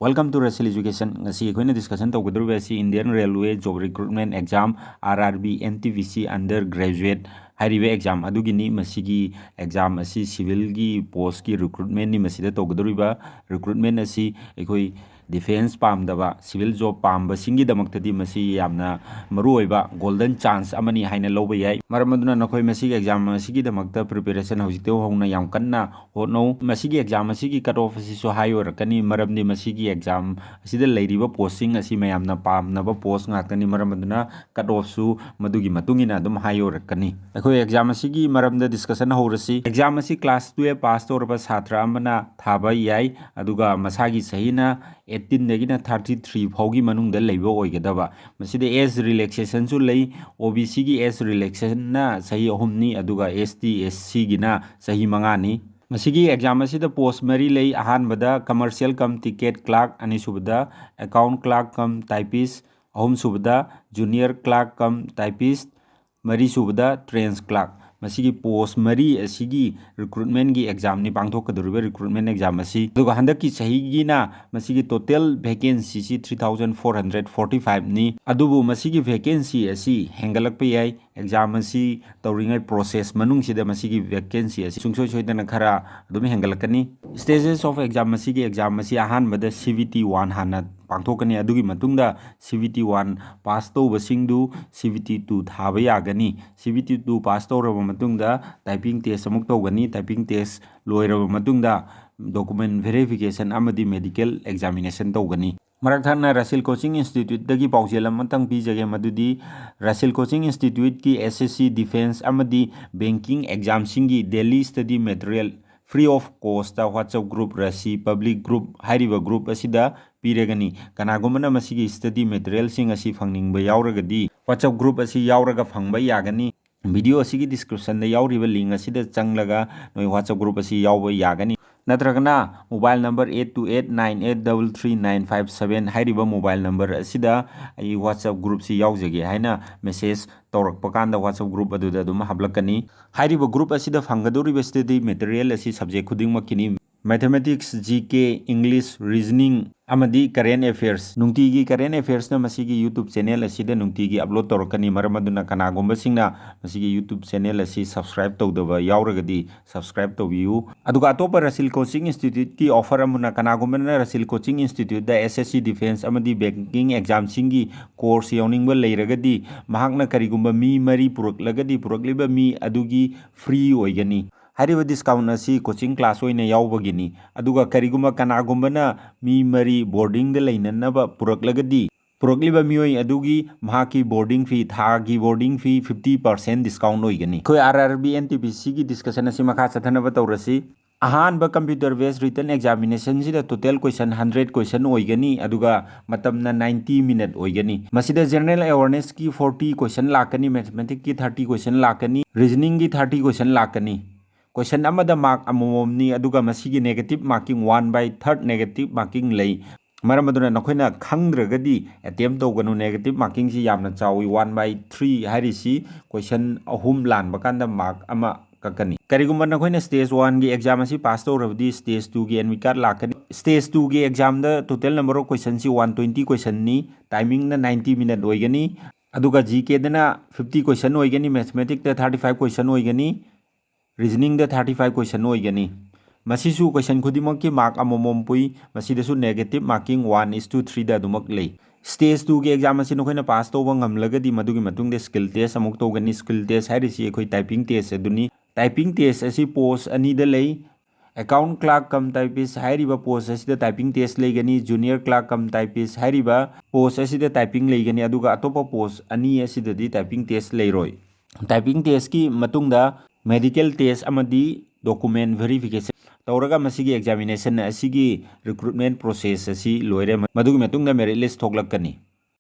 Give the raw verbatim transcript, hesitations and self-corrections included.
Welcome to Rasil Education. ꯉꯁꯤ ꯑꯩꯈꯣꯏꯅ discussion ꯇꯧꯒꯗꯧꯔꯤꯕ ꯑꯁꯤ Indian Railway Job Recruitment Exam, R R B, N T P C Undergraduate ꯍꯥꯏꯔꯤꯕ exam ꯑꯗꯨꯒꯤꯅꯤ꯫ ꯃꯁꯤꯒꯤ exam ꯑꯁꯤ civilꯒꯤ postꯀꯤ recruitmentꯅꯤ꯫ ꯃꯁꯤꯗ ꯇꯧꯒꯗꯧꯔꯤꯕ recruitment ꯑꯁꯤ ꯑꯩꯈꯣꯏ defence ꯄꯥꯝꯗꯕ, civil job ꯄꯥꯝꯕꯁꯤꯡꯒꯤꯗꯃꯛꯇꯗꯤ ꯃꯁꯤ ꯌꯥꯝꯅ ꯃꯔꯨꯑꯣꯏꯕ golden chance ꯑꯃꯅꯤ ꯍꯥꯏꯅ ꯂꯧꯕ ꯌꯥꯏ꯫ ꯃꯔꯝ ꯑꯗꯨꯅ ꯅꯈꯣꯏ ꯃꯁꯤꯒꯤ exam ꯑꯁꯤꯒꯤꯗꯃꯛꯇ preparation ꯍꯧꯖꯤꯛꯇꯒꯤ ꯍꯧꯅ ꯌꯥꯝ ꯀꯟꯅ ꯍꯣꯠꯅꯧ꯫ ꯃꯁꯤꯒꯤ exam ꯑꯁꯤꯒꯤ cut off ꯑꯁꯤꯁꯨ high ꯑꯣꯏꯔꯛꯀꯅꯤ, ꯃꯔꯝꯗꯤ ꯃꯁꯤꯒꯤ exam ꯑꯁꯤꯗ ꯂꯩꯔꯤꯕ postꯁꯤꯡ ꯑꯁꯤ ꯃꯌꯥꯝꯅ ꯄꯥꯝꯅꯕ post ꯉꯥꯛꯇꯅꯤ꯫ ꯃꯔꯝ ꯑꯗꯨꯅ cut offꯁꯨ ꯃꯗꯨꯒꯤ ꯃꯇꯨꯡ ꯏꯟꯅ ꯑꯗꯨꯝ high ꯑꯣꯏꯔꯛꯀꯅꯤ꯫ ꯑꯩꯈꯣꯏ exam ꯑꯁꯤꯒꯤ ꯃꯔꯝꯗ discussion ꯍꯧꯔꯁꯤ꯫ Exam ꯑꯁꯤ class twelve pass ꯇꯧꯔꯕ ꯁꯥꯇ꯭ꯔ ꯑꯃꯅ ꯊꯥꯕ ꯌꯥꯏ, ꯑꯗꯨꯒ ꯃꯁꯥꯒꯤ ꯆꯍꯤꯅ eighteenꯗꯒꯤꯅ thirty three ꯐꯥꯎꯒꯤ ꯃꯅꯨꯡꯗ ꯂꯩꯕ ꯑꯣꯏꯒꯗꯕ꯫ ꯃꯁꯤꯗ age relaxationꯁꯨ ꯂꯩ꯫ OBCꯒꯤ age relaxationꯅ ꯆꯍꯤ ꯑꯍꯨꯝꯅꯤ, ꯑꯗꯨꯒ ST SCꯒꯤꯅ ꯆꯍꯤ ꯃꯉꯥꯅꯤ꯫ ꯃꯁꯤꯒꯤ exam ꯑꯁꯤꯗ post ꯃꯔꯤ ꯂꯩ꯫ ꯑꯍꯥꯟꯕꯗ commercial cum ticket clerk, ꯑꯅꯤꯁꯨꯕꯗ account clerk cum typist, ꯑꯍꯨꯝꯁꯨꯕꯗ junior clerk cum typist, ꯃꯔꯤꯁꯨꯕꯗ trench clerk꯫ ꯃꯁꯤꯒꯤ post ꯃꯔꯤ ꯑꯁꯤꯒꯤ recruitmentꯀꯤ examꯅꯤ, ꯄꯥꯡꯊꯣꯛꯀꯗꯧꯔꯤꯕ recruitment exam ꯑꯁꯤ꯫ ꯑꯗꯨꯒ ꯍꯟꯗꯛꯀꯤ ꯆꯍꯤꯒꯤꯅ ꯃꯁꯤꯒꯤ total vacancyꯁꯤ three thousand four hundred forty fiveꯅꯤ꯫ ꯑꯗꯨꯕꯨ ꯃꯁꯤꯒꯤ vacancy ꯑꯁꯤ ꯍꯦꯟꯒꯠꯂꯛꯄ ꯌꯥꯏ꯫ Exam ꯑꯁꯤ ꯇꯧꯔꯤꯉꯩ process ꯃꯅꯨꯡꯁꯤꯗ ꯃꯁꯤꯒꯤ vacancy ꯑꯁꯤ ꯁꯨꯡꯁꯣꯏ ꯁꯣꯏꯗꯅ ꯈꯔ ꯑꯗꯨꯝ ꯍꯦꯟꯒꯠꯂꯛꯀꯅꯤ꯫ Stages of exam ꯑꯁꯤꯒꯤ exam ꯑꯁꯤ ꯑꯍꯥꯟꯕꯗ CBT one ꯍꯥꯟꯅ ꯄꯥꯡꯊꯣꯛꯀꯅꯤ꯫ ꯑꯗꯨꯒꯤ ꯃꯇꯨꯡꯗ CBT one pass ꯇꯧꯕꯁꯤꯡꯗꯨ CBT two ꯊꯥꯕ ꯌꯥꯒꯅꯤ꯫ CBT two pass ꯇꯧꯔꯕ ꯃꯇꯨꯡꯗ typing test ꯑꯃꯨꯛ ꯇꯧꯒꯅꯤ꯫ Typing test ꯂꯣꯏꯔꯕ ꯃꯇꯨꯡꯗ document verification ꯑꯃꯗꯤ medical examination ꯇꯧꯒꯅꯤ꯫ ꯃꯔꯛ ꯊꯠꯅ Rasil Coaching Instituteꯇꯒꯤ ꯄꯥꯎꯖꯦꯜ ꯑꯃꯇꯪ ꯄꯤꯖꯒꯦ, ꯃꯗꯨꯗꯤ Rasil Coaching Instituteꯀꯤ SSC defence ꯑꯃꯗꯤ banking examꯁꯤꯡꯒꯤ daily study material free of costꯇ WhatsApp group, Rasil Public Group ꯍꯥꯏꯔꯤꯕ group ꯑꯁꯤꯗ ꯄꯤꯔꯒꯅꯤ꯫ ꯀꯅꯥꯒꯨꯝꯕꯅ ꯃꯁꯤꯒꯤ study materialꯁꯤꯡ ꯑꯁꯤ ꯐꯪꯅꯤꯡꯕ ꯌꯥꯎꯔꯒꯗꯤ WhatsApp group ꯑꯁꯤ ꯌꯥꯎꯔꯒ ꯐꯪꯕ ꯌꯥꯒꯅꯤ꯫ Video ꯑꯁꯤꯒꯤ descriptionꯗ ꯌꯥꯎꯔꯤꯕ link ꯑꯁꯤꯗ ꯆꯪꯂꯒ ꯅꯣꯏ WhatsApp group ꯑꯁꯤ ꯌꯥꯎꯕ ꯌꯥꯒꯅꯤ꯫ ꯅꯠꯇ꯭ꯔꯒꯅ mobile number eight two eight nine eight double three nine five seven ꯍꯥꯏꯔꯤꯕ mobile number ꯑꯁꯤꯗ ꯑꯩ WhatsApp groupꯁꯤ ꯌꯥꯎꯖꯒꯦ ꯍꯥꯏꯅ message ꯇꯧꯔꯛꯄ ꯀꯥꯟꯗ WhatsApp group ꯑꯗꯨꯗ ꯑꯗꯨꯝ ꯍꯥꯞꯂꯛꯀꯅꯤ꯫ ꯍꯥꯏꯔꯤꯕ group ꯑꯁꯤꯗ ꯐꯪꯒꯗꯧꯔꯤꯕ study material ꯑꯁꯤ subject ꯈꯨꯗꯤꯡꯃꯛꯀꯤꯅꯤ꯫ Mathematics, GK, English, Reasoning, ꯑꯃꯗꯤ current affairs꯫ ꯅꯨꯡꯇꯤꯒꯤ current affairsꯅ ꯃꯁꯤꯒꯤ YouTube channel ꯑꯁꯤꯗ ꯅꯨꯡꯇꯤꯒꯤ upload ꯇꯧꯔꯛꯀꯅꯤ꯫ ꯃꯔꯝ ꯑꯗꯨꯅ ꯀꯅꯥꯒꯨꯝꯕꯁꯤꯡꯅ ꯃꯁꯤꯒꯤ YouTube channel ꯑꯁꯤ subscribe ꯇꯧꯗꯕ ꯌꯥꯎꯔꯒꯗꯤ subscribe ꯇꯧꯕꯤꯌꯨ꯫ ꯑꯗꯨꯒ ꯑꯇꯣꯞꯄ ꯔꯁꯤꯜ Coaching Instituteꯀꯤ offer ꯑꯃꯅ, ꯀꯅꯥꯒꯨꯝꯕꯅ ꯔꯁꯤꯜ Coaching Instituteꯇ S S C Defence ꯑꯃꯗꯤ banking examꯁꯤꯡꯒꯤ course ꯌꯥꯎꯅꯤꯡꯕ ꯂꯩꯔꯒꯗꯤ, ꯃꯍꯥꯛꯅ ꯀꯔꯤꯒꯨꯝꯕ ꯃꯤ ꯃꯔꯤ ꯄꯨꯔꯛꯂꯒꯗꯤ, ꯄꯨꯔꯛꯂꯤꯕ ꯃꯤ ꯑꯗꯨꯒꯤ free ꯑꯣꯏꯒꯅꯤ꯫ ꯍꯥꯏꯔꯤꯕ discount ꯑꯁꯤ coaching class ꯑꯣꯏꯅ ꯌꯥꯎꯕꯒꯤꯅꯤ꯫ ꯑꯗꯨꯒ ꯀꯔꯤꯒꯨꯝꯕ ꯀꯅꯥꯒꯨꯝꯕꯅ ꯃꯤ ꯃꯔꯤ boardingꯗ ꯂꯩꯅꯅꯕ ꯄꯨꯔꯛꯂꯒꯗꯤ, ꯄꯨꯔꯛꯂꯤꯕ ꯃꯤꯑꯣꯏ ꯑꯗꯨꯒꯤ ꯃꯍꯥꯛꯀꯤ boarding fee, ꯊꯥꯒꯤ boarding fee fifty percent discount ꯑꯣꯏꯒꯅꯤ꯫ ꯑꯩꯈꯣꯏ R R B N T P Cꯒꯤ discussion ꯑꯁꯤ ꯃꯈꯥ ꯆꯠꯊꯅꯕ ꯇꯧꯔꯁꯤ꯫ ꯑꯍꯥꯟꯕ computer based written examinationꯁꯤꯗ total question hundred question ꯑꯣꯏꯒꯅꯤ, ꯑꯗꯨꯒ ꯃꯇꯝꯅ ninety minute ꯑꯣꯏꯒꯅꯤ꯫ ꯃꯁꯤꯗ general awarenessꯀꯤ forty question ꯂꯥꯛꯀꯅꯤ, mathematicsꯀꯤ thirty question ꯂꯥꯛꯀꯅꯤ, reasoningꯒꯤ thirty question ꯂꯥꯛꯀꯅꯤ꯫ Question ꯑꯃꯗ mark ꯑꯃꯃꯝꯅꯤ, ꯑꯗꯨꯒ ꯃꯁꯤꯒꯤ negative marking, one by third negative marking ꯂꯩ꯫ ꯃꯔꯝ ꯑꯗꯨꯅ ꯅꯈꯣꯏꯅ ꯈꯪꯗ꯭ꯔꯒꯗꯤ attempt ꯇꯧꯒꯅꯨ꯫ Negative markingꯁꯤ ꯌꯥꯝꯅ ꯆꯥꯎꯏ, one by three ꯍꯥꯏꯔꯤꯁꯤ question ꯑꯍꯨꯝ ꯂꯥꯟꯕ ꯀꯥꯟꯗ mark ꯑꯃ ꯀꯛꯀꯅꯤ꯫ ꯀꯔꯤꯒꯨꯝꯕ ꯅꯈꯣꯏꯅ stage oneꯒꯤ exam ꯑꯁꯤ pass ꯇꯧꯔꯕꯗꯤ stage twoꯒꯤ admit card ꯂꯥꯛꯀꯅꯤ꯫ Stage twoꯒꯤ examꯗ total number of questionꯁꯤ one twenty questionꯅꯤ, timingꯅ ninety minute ꯑꯣꯏꯒꯅꯤ꯫ ꯑꯗꯨꯒ GKꯗꯅ fifty question ꯑꯣꯏꯒꯅꯤ, mathematicsꯇ thirty five question ꯑꯣꯏꯒꯅꯤ, reasoningꯗ thirty five question ꯑꯣꯏꯒꯅꯤ꯫ ꯃꯁꯤꯁꯨ question ꯈꯨꯗꯤꯡꯃꯛꯀꯤ mark ꯑꯃꯃꯝ ꯄꯨꯏ꯫ ꯃꯁꯤꯗꯁꯨ negative marking one is to threeꯗ ꯑꯗꯨꯃꯛ ꯂꯩ꯫ Stage twoꯒꯤ exam ꯑꯁꯤ ꯅꯈꯣꯏꯅ pass ꯇꯧꯕ ꯉꯝꯂꯒꯗꯤ ꯃꯗꯨꯒꯤ ꯃꯇꯨꯡꯗ skill test ꯑꯃꯨꯛ ꯇꯧꯒꯅꯤ꯫ Skill test ꯍꯥꯏꯔꯤꯁꯤ ꯑꯩꯈꯣꯏ typing test ꯑꯗꯨꯅꯤ꯫ Typing test ꯑꯁꯤ post ꯑꯅꯤꯗ ꯂꯩ꯫ Account clerk cum typist ꯍꯥꯏꯔꯤꯕ post ꯑꯁꯤꯗ typing test ꯂꯩꯒꯅꯤ꯫ Junior clerk cum typist ꯍꯥꯏꯔꯤꯕ post ꯑꯁꯤꯗ typing ꯂꯩꯒꯅꯤ, ꯑꯗꯨꯒ ꯑꯇꯣꯞꯄ post ꯑꯅꯤ ꯑꯁꯤꯗꯗꯤ typing test ꯂꯩꯔꯣꯏ꯫ Typing testꯀꯤ ꯃꯇꯨꯡꯗ medical test ꯑꯃꯗꯤ document verification ꯇꯧꯔꯒ ꯃꯁꯤꯒꯤ examination ꯑꯁꯤꯒꯤ recruitment process ꯑꯁꯤ ꯂꯣꯏꯔꯦ꯫ ꯃꯗꯨꯒꯤ ꯃꯇꯨꯡꯗ merit list ꯊꯣꯛꯂꯛꯀꯅꯤ꯫